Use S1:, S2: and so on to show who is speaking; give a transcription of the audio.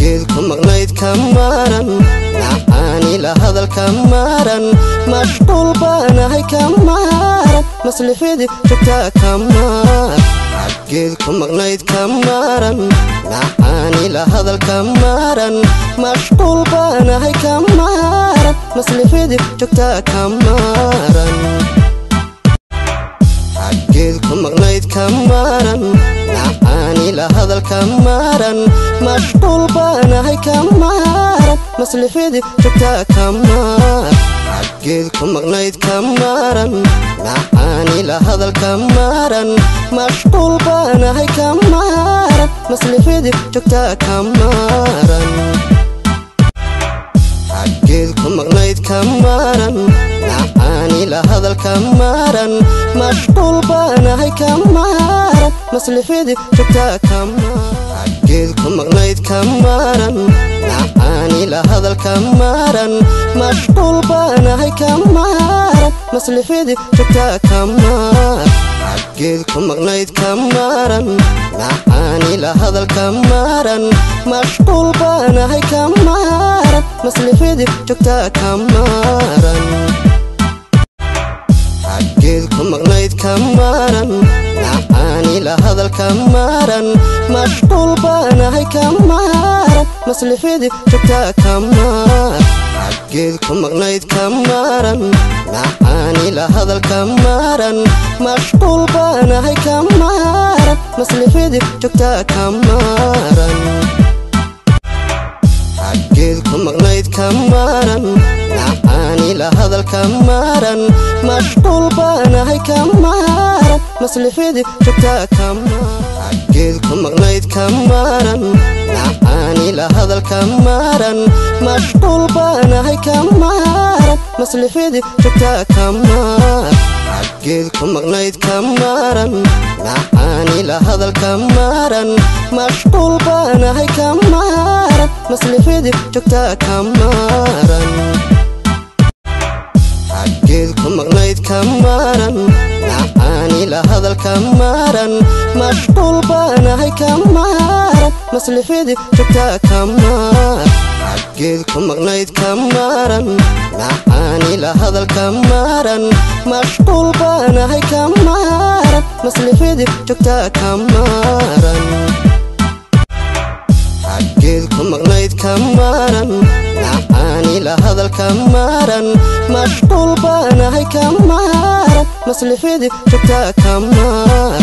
S1: Xaggeed ku maqnayd ka maran, macaani la hadal ka maran, mashquul baanahay ka maran, maslixidii joogtaa ka maran. Xaggeed ku maqnayd ka maran, macaani la hadal ka maran, mashquul baanahay ka maran, maslixidii joogtaa ka maran. Xaggeed ku maqnayd ka maran, macaani la hadal ka maran, mashquul baanahay ka maran, maslixidii joogtaa ka maran. Xaggeed ku maqnayd ka maran, macaani la hadal ka maran, mashquul baanahay ka maran, maslixidii joogtaa ka maran. Xaggeed ku maqnayd ka maran, macaani la hadal ka maran, mashquul baanahay ka maran, maslixidii joogtaa ka maran. Xaggeed ku maqnayd ka maran, macaani la hadal ka maran, mashquul baanahay ka maran, maslixidii joogtaa ka maran. Xaggeed ku maqnayd ka maran, macaani la hadal ka maran, mashquul baanahay ka maran, maslixidii joogtaa ka maran. Xaggeed ku maqnayd ka maran, macaani la hadal ka maran, mashquul baanahay ka maran, maslixidii joogtaa ka maran. Xaggeed ku maqnayd ka maran, macaani la hadal ka maran, mashquul baanahay ka maran, maslixidii joogtaa ka maran. Xaggeed ku maqnayd ka maran, macaani la hadal ka maran, mashquul baanahay ka maran, maslixidii joogtaa ka maran. Xaggeed ku maqnayd ka maran, macaani la hadal ka maran, mashquul baanahay ka maran, maslixidii joogtaa ka maran. Xaggeed ku maqnayd ka maran, macaani la hadal ka maran, mashquul baanahay ka maran, maslixidii joogtaa ka maran. Xaggeed ku maqnayd ka maran, macaani la hadal ka maran, mashquul baanahay ka maran, maslixidii joogtaa ka maran. Xaggeed ku maqnayd ka maran, macaani la hadal ka maran, mashquul baanahay ka maran, maslixidii joogtaa ka maran. Xaggeed ku maqnayd ka maran, macaani la hadal ka maran, mashquul baanahay ka maran, maslixidii joogtaa ka maran.